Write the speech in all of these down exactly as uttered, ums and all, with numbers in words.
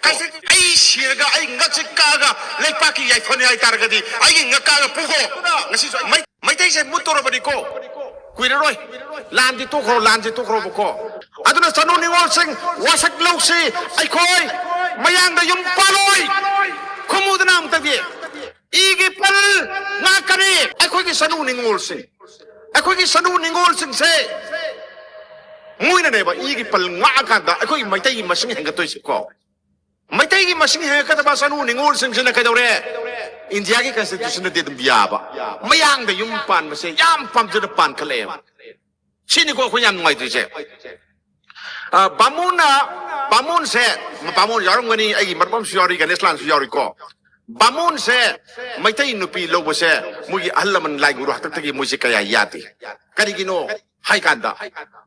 ꯀꯩꯁꯦ ꯑꯩ ꯁꯤꯔꯒ ꯑꯩ ꯉꯛꯁꯦ ꯀꯛꯑꯒ ꯂꯩꯄꯥꯛꯀꯤ ꯌꯥꯏꯐꯅꯤ ꯍꯥꯏꯇꯥꯔꯒꯗꯤ ꯑꯩꯒꯤ ꯉꯛ ꯀꯛꯑꯒ ꯄꯨꯈꯣ꯫ ꯉꯁꯤꯁꯨ ꯑꯩ ꯃꯩ-, ꯃꯩꯇꯩꯁꯦ ꯃꯨꯠꯇꯣꯔꯕꯅꯤꯀꯣ꯫ ꯀꯨꯏꯔꯔꯣꯏ꯫ ꯂꯥꯟꯗꯤ ꯇꯣꯛꯈ꯭ꯔꯣ, ꯂꯥꯟꯗꯤ ꯇꯣꯛꯈ꯭ꯔꯣꯕꯀꯣ꯫ ꯑꯗꯨꯅ ꯆꯅꯨ ꯅꯤꯉꯣꯜꯁꯤꯡ, ꯋꯥꯁꯛ ꯂꯧꯁꯤ꯫ ꯑꯩꯈꯣꯏ ꯃꯌꯥꯡꯗ ꯌꯨꯝ ꯄꯥꯜꯂꯣꯏ꯫ ꯈꯨꯃꯨꯗꯅ ꯑꯃꯨꯛꯇꯗꯤ ꯏꯒꯤ ꯄꯜ ꯉꯥꯛꯀꯅꯤ꯫ ꯑꯩꯈꯣꯏꯒꯤ ꯆꯅꯨ ꯅꯤꯉꯣꯜꯁꯤꯡ, ꯑꯩꯈꯣꯏꯒꯤ ꯆꯅꯨ ꯅꯤꯉꯣꯜꯁꯤꯡꯁꯦ ꯃꯣꯏꯅꯅꯦꯕ ꯏꯒꯤ ꯄꯜ ꯉꯥꯛꯑꯀꯥꯟꯗ ꯑꯩꯈꯣꯏꯒꯤ ꯃꯩꯇꯩꯒꯤ ꯃꯁꯤꯡ ꯍꯦꯟꯒꯠꯇꯣꯏꯁꯦꯀꯣ꯫ ꯃꯩꯇꯩꯒꯤ ꯃꯁꯤꯡ ꯍꯦꯟꯒꯠꯀꯗꯕ ꯆꯅꯨ ꯅꯤꯉꯣꯜꯁꯤꯡꯁꯤꯅ ꯀꯩꯗꯧꯔꯦ? ꯏꯟꯗꯤꯌꯥꯒꯤ ꯀꯟꯁꯇꯤꯇ꯭ꯌꯨꯁꯟꯗꯗꯤ ꯑꯗꯨꯝ ꯌꯥꯕ, ꯃꯌꯥꯡꯗ ꯌꯨꯝ ꯄꯥꯟꯕꯁꯦ ꯌꯥꯝ ꯄꯥꯝꯖꯅ ꯄꯥꯟꯈꯠꯂꯛꯑꯦꯕ꯫ ꯁꯤꯅꯤꯀꯣ ꯑꯩꯈꯣꯏ ꯌꯥꯝ ꯅꯨꯡꯉꯥꯏꯇ꯭ꯔꯤꯁꯦ꯫ ꯑ, ꯕꯥꯃꯣꯟꯅ, ꯕꯥꯃꯣꯟꯁꯦ, ꯕꯥꯃꯣꯟ ꯌꯥꯎꯔꯝꯒꯅꯤ, ꯑꯩꯒꯤ ꯃꯔꯨꯞ ꯑꯃꯁꯨ ꯌꯥꯎꯔꯤ, ꯒꯅꯦꯁꯂꯥꯜꯁꯨ ꯌꯥꯎꯔꯤꯀꯣ꯫ ꯕꯥꯃꯣꯟꯁꯦ ꯃꯩꯇꯩ ꯅꯨꯄꯤ ꯂꯧꯕꯁꯦ ꯃꯣꯏꯒꯤ ꯑꯍꯜ ꯂꯃꯟ ꯂꯥꯏ ꯒꯨꯔꯨ ꯍꯥꯛꯇꯛꯇꯒꯤ ꯃꯣꯏꯁꯦ ꯀꯌꯥ ꯌꯥꯗꯦ꯫ ꯀꯔꯤꯒꯤꯅꯣ ꯍꯥꯏ ꯀꯥꯟꯗ,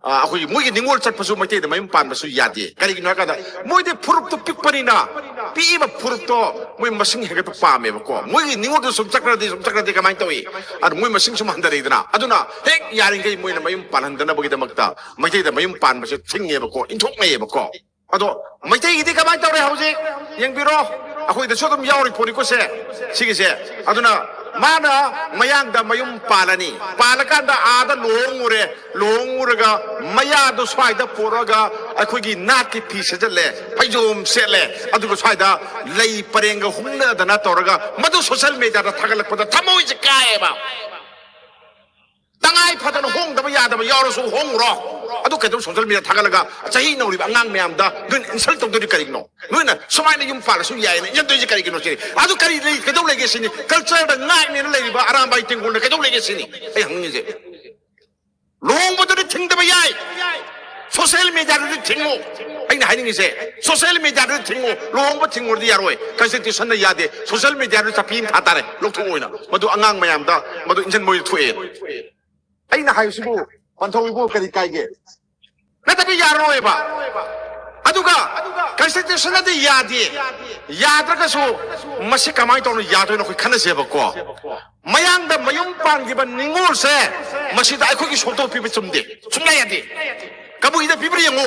ꯑ, ꯑꯩꯈꯣꯏꯒꯤ ꯃꯣꯏꯒꯤ ꯅꯤꯉꯣꯜ ꯆꯠꯄꯁꯨ ꯃꯩꯇꯩꯗ ꯃꯌꯨꯝ ꯄꯥꯟꯕꯁꯨ ꯌꯥꯗꯦ꯫ ꯀꯔꯤꯒꯤꯅꯣ ꯍꯥꯏ ꯀꯥꯟꯗ ꯃꯣꯏꯗꯤ ꯐꯨꯔꯨꯞꯇꯨ ꯄꯤꯛꯄꯅꯤꯅ ꯄꯤꯛꯏꯕ ꯐꯨꯔꯨꯞꯇꯣ ꯃꯣꯏ ꯃꯁꯤꯡ ꯍꯦꯟꯒꯠꯄ ꯄꯥꯝꯃꯦꯕꯀꯣ꯫ ꯃꯣꯏꯒꯤ ꯅꯤꯉꯣꯜꯗꯨ ꯁꯨꯝ ꯆꯠꯈ꯭ꯔꯗꯤ, ꯁꯨꯝ ꯆꯠꯈ꯭ꯔꯗꯤ ꯀꯃꯥꯏꯅ ꯇꯧꯏ? ꯑꯗꯨ ꯃꯣꯏ ꯃꯁꯤꯡ ꯁꯨꯝ ꯍꯟꯊꯔꯛꯏꯗꯅ꯫ ꯑꯗꯨꯅ ꯍꯦꯛ ꯌꯥꯔꯤꯈꯩ ꯃꯣꯏꯅ ꯃꯌꯨꯝ ꯄꯥꯜꯍꯟꯗꯅꯕꯒꯤꯗꯃꯛꯇ ꯃꯩꯇꯩꯗ ꯃꯌꯨꯝ ꯄꯥꯟꯕꯁꯦ ꯊꯤꯡꯉꯦꯕꯀꯣ, ꯏꯟꯊꯣꯛꯅꯩꯌꯦꯕꯀꯣ꯫ ꯑꯗꯣ ꯃꯩꯇꯩꯒꯤꯗꯤ ꯀꯃꯥꯏꯅ ꯇꯧꯔꯦ ꯍꯧꯖꯤꯛ? ꯌꯦꯡꯕꯤꯔꯣ, ꯑꯩꯈꯣꯏꯗꯁꯨ ꯑꯗꯨꯝ ꯌꯥꯎꯔꯤ ꯄꯣꯠꯅꯤꯀꯣ ꯁꯦ, ꯁꯤꯒꯤꯁꯦ꯫ ꯑꯗꯨꯅ ꯃꯥꯅ ꯃꯌꯥꯡꯗ ꯃꯌꯨꯝ ꯄꯥꯜꯂꯅꯤ, ꯄꯥꯜꯂꯀꯥꯟꯗ ꯑꯥꯗ ꯂꯨꯍꯣꯡꯉꯨꯔꯦ, ꯂꯨꯍꯣꯡꯉꯨꯔꯒ ꯃꯌꯥꯗꯣ ꯁ꯭ꯋꯥꯏꯗ ꯄꯨꯔꯛꯑꯒ ꯑꯩꯈꯣꯏꯒꯤ ꯅꯥꯠꯀꯤ ꯐꯤ ꯁꯦꯠꯆꯜꯂꯦ, ꯐꯩꯖꯣꯝ ꯁꯦꯠꯂꯦ, ꯑꯗꯨꯒ ꯁ꯭ꯋꯥꯏꯗ ꯂꯩ ꯄꯔꯦꯡꯒ ꯍꯨꯝꯅꯗꯅ ꯇꯧꯔꯒ ꯃꯗꯨ ꯁꯣꯁꯦꯜ ꯃꯦꯗꯤꯌꯥꯗ ꯊꯥꯒꯠꯂꯛꯄꯗ ꯊꯃꯣꯏꯁꯦ ꯀꯥꯏꯌꯦꯕ꯫ ꯇꯉꯥꯏ ꯐꯗꯅ ꯍꯣꯡꯗꯕ ꯌꯥꯗꯕ ꯌꯥꯎꯔꯁꯨ ꯍꯣꯡꯉꯨꯔꯣ꯫ ꯑꯗꯨ ꯀꯩꯗꯧ ꯁꯣꯁꯦꯜ ꯃꯦꯗꯤꯌꯥ ꯊꯥꯒꯠꯂꯒ ꯆꯍꯤ ꯅꯧꯔꯤꯕ ꯑꯉꯥꯡ ꯃꯌꯥꯝꯗ ꯅꯣꯏꯅ ꯏꯟꯁꯜ ꯇꯧꯗꯣꯏꯗꯤ ꯀꯔꯤꯒꯤꯅꯣ? ꯅꯣꯏꯅ ꯁꯨꯃꯥꯏꯅ ꯌꯨꯝ ꯄꯥꯜꯂꯁꯨ ꯌꯥꯏꯅ ꯏꯟꯖꯟꯗꯣꯏꯁꯦ ꯀꯔꯤꯒꯤꯅꯣ ꯁꯤꯅꯤ꯫ ꯑꯗꯨ ꯀꯔꯤ ꯂꯩ, ꯀꯩꯗꯧ ꯂꯩꯒꯦ ꯁꯤꯅꯤ? ꯀꯜꯆꯔꯗ ꯉꯥꯛꯅꯦꯅ ꯂꯩꯔꯤꯕ ꯑꯔꯥꯝꯕꯥꯏ ꯇꯦꯡꯒꯣꯜꯅ ꯀꯩꯗꯧ ꯂꯩꯒꯦ ꯁꯤꯅꯤ ꯑꯩ ꯍꯪꯅꯤꯡꯉꯤꯁꯦ꯫ ꯂꯨꯍꯣꯡꯕꯗꯨꯗꯤ ꯊꯤꯡꯗꯕ ꯌꯥꯏ, ꯁꯣꯁꯦꯜ ꯃꯦꯗꯤꯌꯥꯗꯨꯗꯤ ꯊꯤꯡꯉꯨ꯫ ꯑꯩꯅ ꯍꯥꯏꯅꯤꯡꯉꯤꯁꯦ, ꯁꯣꯁꯦꯜ ꯃꯦꯗꯤꯌꯥꯗꯨꯗꯤ ꯊꯤꯡꯉꯨ꯫ ꯂꯨꯍꯣꯡꯕ ꯊꯤꯡꯉꯨꯔꯗꯤ ꯌꯥꯔꯣꯏ, ꯀꯟꯁꯇꯤꯇ꯭ꯌꯨꯁꯟꯅ ꯌꯥꯗꯦ꯫ ꯁꯣꯁꯦꯜ ꯃꯦꯗꯤꯌꯥꯗꯨ ꯆꯥꯄꯤ ꯑꯃ ꯊꯥ ꯇꯥꯔꯦ, ꯂꯧꯊꯣꯛꯑꯣ ꯑꯣꯏꯅ꯫ ꯃꯗꯨ ꯑꯉꯥꯡ ꯃꯌꯥꯝꯗ ꯃꯗꯨ ꯏꯟꯖꯟꯕ ꯑꯣꯏꯅ ꯊꯣꯛꯑꯦ꯫ ꯑꯩꯅ ꯍꯥꯏꯕꯁꯤꯕꯨ ꯄꯟꯊꯧ ꯏꯕꯨ ꯀꯔꯤ ꯀꯥꯏꯒꯦ? ꯅꯠꯇꯕ ꯌꯥꯔꯔꯣꯏꯕ꯫ ꯑꯗꯨꯒ ꯀꯟꯁꯇꯤꯇ꯭ꯌꯨꯁꯟꯅꯗꯤ ꯌꯥꯗꯦ꯫ ꯌꯥꯗ꯭ꯔꯒꯁꯨ ꯃꯁꯤ ꯀꯃꯥꯏꯅ ꯇꯧꯅ ꯌꯥꯗꯣꯏꯅꯣ ꯑꯩꯈꯣꯏ ꯈꯟꯅꯁꯦꯕꯀꯣ꯫ ꯃꯌꯥꯡꯗ ꯃꯌꯨꯝ ꯄꯥꯟꯈꯤꯕ ꯅꯤꯉꯣꯜꯁꯦ ꯃꯁꯤꯗ ꯑꯩꯈꯣꯏꯒꯤ ꯁꯣꯛꯇꯣꯛ ꯄꯤꯕ ꯆꯨꯝꯗꯦ꯫ ꯁꯨꯡꯌꯥ ꯌꯥꯗꯦ꯫ ꯀꯕꯨꯏꯗ ꯄꯤꯕ꯭ꯔꯥ ꯌꯦꯡꯉꯨ꯫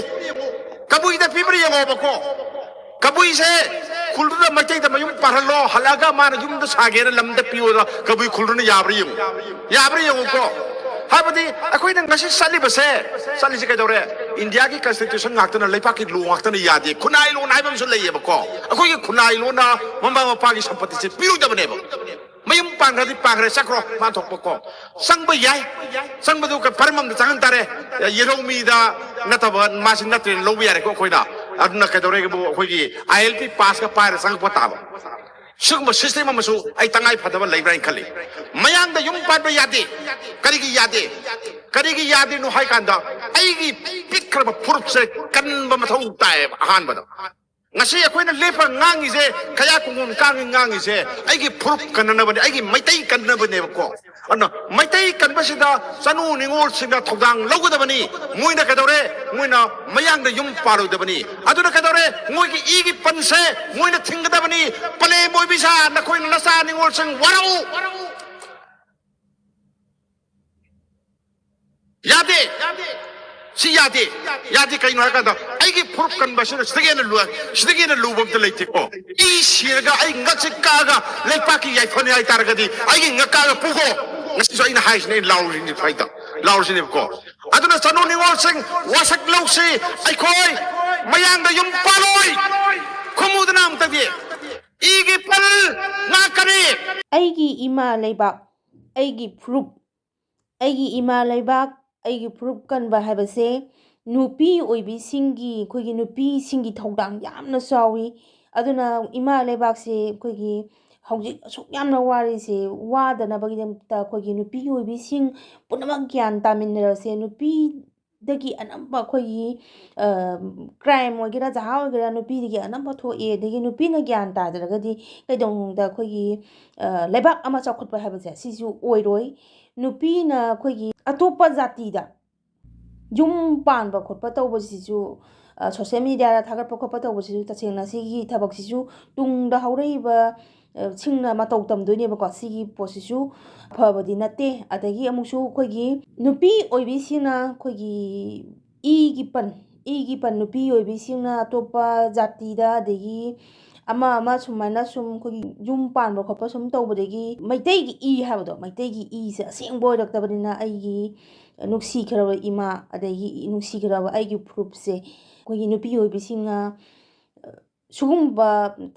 ꯀꯕꯨꯏꯗ ꯄꯤꯕ꯭ꯔꯥ ꯌꯦꯡꯉꯣꯕꯀꯣ꯫ ꯀꯕꯨꯏꯁꯦ ꯈꯨꯜꯗꯨꯗ ꯃꯩꯇꯩꯗ ꯃꯌꯨꯝ ꯄꯥꯜꯍꯜꯂꯣ, ꯍꯜꯂꯛꯑꯒ ꯃꯥꯅ ꯌꯨꯝꯗ ꯁꯥꯒꯦꯅ ꯂꯝꯗ ꯄꯤꯌꯣꯗ ꯀꯕꯨꯏ ꯈꯨꯜꯗꯨꯅ ꯌꯥꯕ꯭ꯔꯥ ꯌꯦꯡꯉꯨ, ꯌꯥꯕ꯭ꯔꯥ ꯌꯦꯡꯉꯨꯀꯣ꯫ ꯍꯥꯏꯕꯗꯤ ꯑꯩꯈꯣꯏꯅ ꯉꯁꯤ ꯆꯠꯂꯤꯕꯁꯦ, ꯆꯠꯂꯤꯁꯦ ꯀꯩꯗꯧꯔꯦ? ꯏꯟꯗꯤꯌꯥꯒꯤ ꯀꯟꯁꯇꯤꯇ꯭ꯌꯨꯁꯟ ꯉꯥꯛꯇꯅ, ꯂꯩꯕꯥꯛꯀꯤ ꯂꯣ ꯉꯥꯛꯇꯅ ꯌꯥꯗꯦ, ꯈꯨꯟꯅꯥꯏ ꯂꯣꯟ ꯍꯥꯏꯕ ꯑꯃꯁꯨ ꯂꯩꯌꯦꯕꯀꯣ꯫ ꯑꯩꯈꯣꯏꯒꯤ ꯈꯨꯟꯅꯥꯏ ꯂꯣꯟꯅ ꯃꯃꯥ ꯃꯄꯥꯒꯤ ꯁꯝꯄꯇꯤꯁꯦ ꯄꯤꯔꯣꯏꯗꯕꯅꯦꯕ꯫ ꯃꯌꯨꯝ ꯄꯥꯟꯈ꯭ꯔꯗꯤ ꯄꯥꯟꯈ꯭ꯔꯦ, ꯆꯠꯈ꯭ꯔꯣ, ꯃꯥ ꯊꯣꯛꯄꯀꯣ꯫ ꯆꯪꯕ ꯌꯥꯏ, ꯆꯪꯕꯗꯨ ꯀ-, ꯐꯔꯝ ꯑꯃꯗ ꯆꯪꯍꯟ ꯇꯥꯔꯦ꯫ ꯌꯦꯜꯍꯧꯃꯤꯗ ꯅꯠꯇꯕ, ꯃꯥꯁꯤ ꯅꯠꯇ꯭ꯔꯦꯅ ꯂꯧꯕ ꯌꯥꯔꯦꯀꯣ ꯑꯩꯈꯣꯏꯅ꯫ ꯑꯗꯨꯅ ꯀꯩꯗꯧꯔꯦꯕꯨ, ꯑꯩꯈꯣꯏꯒꯤ ꯑꯥꯏ ꯑꯦꯜ ꯄꯤ ꯄꯥꯁꯀ ꯄꯥꯏꯔ ꯆꯪꯉꯛꯄ ꯇꯥꯕ꯫ ꯁꯤꯒꯨꯝꯕ ꯁꯤꯁꯇꯦꯝ ꯑꯃꯁꯨ ꯑꯩ ꯇꯉꯥꯏ ꯐꯗꯕ ꯂꯩꯕ꯭ꯔꯥ ꯍꯥꯏꯅ ꯈꯜꯂꯤ꯫ ꯃꯌꯥꯡꯗ ꯌꯨꯝ ꯄꯥꯟꯕ ꯌꯥꯗꯦ꯫ ꯀꯔꯤꯒꯤ ꯌꯥꯗꯦ? ꯀꯔꯤꯒꯤ ꯌꯥꯗ꯭ꯔꯤꯅꯣ ꯍꯥꯏ ꯀꯥꯟꯗ, ꯑꯩꯒꯤ ꯄꯤꯛꯈ꯭ꯔꯕ ꯐꯨꯔꯨꯞꯁꯦ ꯀꯟꯕ ꯃꯊꯧ ꯇꯥꯏꯌꯦꯕ꯫ ꯑꯍꯥꯟꯕꯗ, ꯉꯁꯤ ꯑꯩꯈꯣꯏꯅ ꯂꯦꯞꯄ ꯉꯥꯡꯉꯤꯁꯦ, ꯀꯌꯥ ꯀꯨꯡꯒꯣꯟ ꯀꯥꯡꯉꯤ ꯉꯥꯡꯉꯤꯁꯦ ꯑꯩꯒꯤ ꯐꯨꯔꯨꯞ ꯀꯟꯅꯅꯕꯅꯤ, ꯑꯩꯒꯤ ꯃꯩꯇꯩ ꯀꯟꯅꯕꯅꯦꯕꯀꯣ꯫ ꯑꯗꯨꯅ ꯃꯩꯇꯩ ꯀꯟꯕꯁꯤꯗ ꯆꯅꯨ ꯅꯤꯉꯣꯜꯁꯤꯡꯅ ꯊꯧꯗꯥꯡ ꯂꯧꯒꯗꯕꯅꯤ꯫ ꯃꯣꯏꯅ ꯀꯩꯗꯧꯔꯦ? ꯃꯣꯏꯅ ꯃꯌꯥꯡꯗ ꯌꯨꯝ ꯄꯥꯜꯂꯣꯏꯗꯕꯅꯤ꯫ ꯑꯗꯨꯅ ꯀꯩꯗꯧꯔꯦ? ꯃꯣꯏꯒꯤ ꯏꯒꯤ ꯄꯟꯁꯦ ꯃꯣꯏꯅ ꯊꯤꯡꯒꯗꯕꯅꯤ꯫ ꯄꯂꯦꯝ ꯑꯣꯏꯕꯤ ꯁꯥ, ꯅꯈꯣꯏꯅ ꯅꯆꯥ ꯅꯤꯉꯣꯜꯁꯤꯡ ꯋꯥꯔꯛꯎ꯫ ꯌꯥꯗꯦ꯫ ꯁꯤ ꯌꯥꯗꯦ꯫ ꯌꯥꯗꯦ꯫ ꯀꯩꯅꯣ ꯍꯥꯏꯀꯥꯟꯗ, ꯑꯩꯒꯤ ꯐꯨꯔꯨꯞ ꯀꯟꯕꯁꯤꯅ ꯁꯤꯗꯒꯤ ꯍꯦꯟꯅ ꯂꯨ-, ꯁꯤꯗꯒꯤ ꯍꯦꯟꯅ ꯂꯨꯕ ꯑꯝꯇ ꯂꯩꯇꯦꯀꯣ꯫ ꯏ ꯁꯤꯔꯒ ꯑꯩ ꯉꯛꯁꯦ ꯀꯛꯑꯒ ꯂꯩꯄꯥꯛꯀꯤ ꯌꯥꯏꯐꯅꯤ ꯍꯥꯏꯇꯥꯔꯒꯗꯤ, ꯑꯩꯒꯤ ꯉꯛ ꯀꯛꯑꯒ ꯄꯨꯈꯣ꯫ ꯉꯁꯤꯁꯨ ꯑꯩꯅ ꯍꯥꯏꯁꯤꯅꯦ, ꯑꯩꯅ ꯂꯥꯎꯔꯤꯁꯤꯅꯦ ꯐꯥꯏꯗ, ꯂꯥꯎꯔꯤꯁꯤꯅꯦꯕꯀꯣ꯫ ꯑꯗꯨꯅ ꯆꯅꯨ ꯅꯤꯉꯣꯜꯁꯤꯡ, ꯋꯥꯁꯛ ꯂꯧꯁꯤ꯫ ꯑꯩꯈꯣꯏ ꯃꯌꯥꯡꯗ ꯌꯨꯝ ꯄꯥꯜꯂꯣꯏ꯫ ꯈꯨꯝꯃꯨꯗꯅ ꯑꯃꯨꯛꯇꯗꯤ꯫ ꯏꯒꯤ ꯄꯜ ꯉꯥꯛꯀꯅꯤ꯫ ꯑꯩꯒꯤ ꯏꯃꯥ ꯂꯩꯕꯥꯛ, ꯑꯩꯒꯤ ꯐꯨꯔꯨꯞ, ꯑꯩꯒꯤ ꯏꯃꯥ ꯂꯩꯕꯥꯛ, ꯑꯩꯒꯤ ꯐꯨꯔꯨꯞ ꯀꯟꯕ ꯍꯥꯏꯕꯁꯦ ꯅꯨꯄꯤ ꯑꯣꯏꯕꯤꯁꯤꯡꯒꯤ, ꯑꯩꯈꯣꯏꯒꯤ ꯅꯨꯄꯤꯁꯤꯡꯒꯤ ꯊꯧꯗꯥꯡ ꯌꯥꯝꯅ ꯆꯥꯎꯏ꯫ ꯑꯗꯨꯅ ꯏꯃꯥ ꯂꯩꯕꯥꯛꯁꯦ ꯑꯩꯈꯣꯏꯒꯤ ꯍꯧꯖꯤꯛ ꯑꯁꯨꯛ ꯌꯥꯝꯅ ꯋꯥꯔꯤꯁꯦ, ꯋꯥꯗꯅꯕꯒꯤꯗꯃꯛꯇ ꯑꯩꯈꯣꯏꯒꯤ ꯅꯨꯄꯤ ꯑꯣꯏꯕꯤꯁꯤꯡ ꯄꯨꯝꯅꯃꯛ ꯒ꯭ꯌꯥꯟ ꯇꯥꯃꯤꯟꯅꯔꯁꯦ꯫ ꯅꯨꯄꯤꯗꯒꯤ ꯑꯅꯝꯕ ꯑꯩꯈꯣꯏꯒꯤ, ꯑ, ꯀ꯭ꯔꯥꯏꯝ ꯑꯣꯏꯒꯦꯔꯥ, ꯖꯍꯥ ꯑꯣꯏꯒꯦꯔꯥ, ꯅꯨꯄꯤꯗꯒꯤ ꯑꯅꯝꯕ ꯊꯣꯛꯑꯦ꯫ ꯑꯗꯒꯤ ꯅꯨꯄꯤꯅ ꯒ꯭ꯌꯥꯟ ꯇꯥꯗ꯭ꯔꯒꯗꯤ ꯀꯩꯗꯧꯅꯨꯡꯗ ꯑꯩꯈꯣꯏꯒꯤ, ꯑ, ꯂꯩꯕꯥꯛ ꯑꯃ ꯆꯥꯎꯈꯠꯄ ꯍꯥꯏꯕꯁꯦ ꯁꯤꯁꯨ ꯑꯣꯏꯔꯣꯏ꯫ ꯅꯨꯄꯤꯅ ꯑꯩꯈꯣꯏꯒꯤ ꯑꯇꯣꯞꯄ ꯖꯥꯇꯤꯗ ꯌꯨꯝ ꯄꯥꯟꯕ ꯈꯣꯠꯄ ꯇꯧꯕꯁꯤꯁꯨ, ꯑ, ꯁꯣꯁꯦꯜ ꯃꯦꯗꯤꯌꯥꯗ ꯊꯥꯒꯠꯄ ꯈꯣꯠꯄ ꯇꯧꯕꯁꯤꯁꯨ ꯇꯁꯦꯡꯅ ꯁꯤꯒꯤ ꯊꯕꯛꯁꯤꯁꯨ ꯇꯨꯡꯗ ꯍꯧꯔꯛꯏꯕ, ꯑ, ꯁꯤꯡꯅ ꯃꯇꯧ ꯇꯝꯗꯣꯏꯅꯦꯕꯀꯣ꯫ ꯁꯤꯒꯤ ꯄꯣꯠꯁꯤꯁꯨ ꯐꯕꯗꯤ ꯅꯠꯇꯦ꯫ ꯑꯗꯒꯤ ꯑꯃꯨꯛꯁꯨ ꯑꯩꯈꯣꯏꯒꯤ ꯅꯨꯄꯤ ꯑꯣꯏꯕꯤꯁꯤꯡꯅ ꯑꯩꯈꯣꯏꯒꯤ ꯏꯒꯤ ꯄꯟ, ꯏꯒꯤ ꯄꯟ ꯅꯨꯄꯤ ꯑꯣꯏꯕꯤꯁꯤꯡꯅ ꯑꯇꯣꯞꯄ ꯖꯥꯇꯤꯗ, ꯑꯗꯒꯤ ꯑꯃ ꯑꯃ ꯁꯨꯃꯥꯏꯅ ꯁꯨꯝ ꯑꯩꯈꯣꯏꯒꯤ ꯌꯨꯝ ꯄꯥꯟꯕ ꯈꯣꯠꯄ ꯁꯨꯝ ꯇꯧꯕꯗꯒꯤ ꯃꯩꯇꯩꯒꯤ ꯏ ꯍꯥꯏꯕꯗꯣ, ꯃꯩꯇꯩꯒꯤ ꯏꯁꯦ ꯑꯁꯦꯡꯕ ꯑꯣꯏꯔꯛꯇꯕꯅꯤꯅ, ꯑꯩꯒꯤ ꯅꯨꯡꯁꯤꯈ꯭ꯔꯕ ꯏꯃꯥ, ꯑꯗꯒꯤ ꯅꯨꯡꯁꯤꯈ꯭ꯔꯕ ꯑꯩꯒꯤ ꯐꯨꯔꯨꯞꯁꯦ ꯑꯩꯈꯣꯏꯒꯤ ꯅꯨꯄꯤ ꯑꯣꯏꯕꯤꯁꯤꯡꯅ ꯁꯤꯒꯨꯝꯕ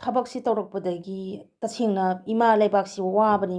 ꯊꯕꯛꯁꯤ ꯇꯧꯔꯛꯄꯗꯒꯤ ꯇꯁꯦꯡꯅ ꯏꯃꯥ ꯂꯩꯕꯥꯛꯁꯤ ꯋꯥꯕꯅꯤ꯫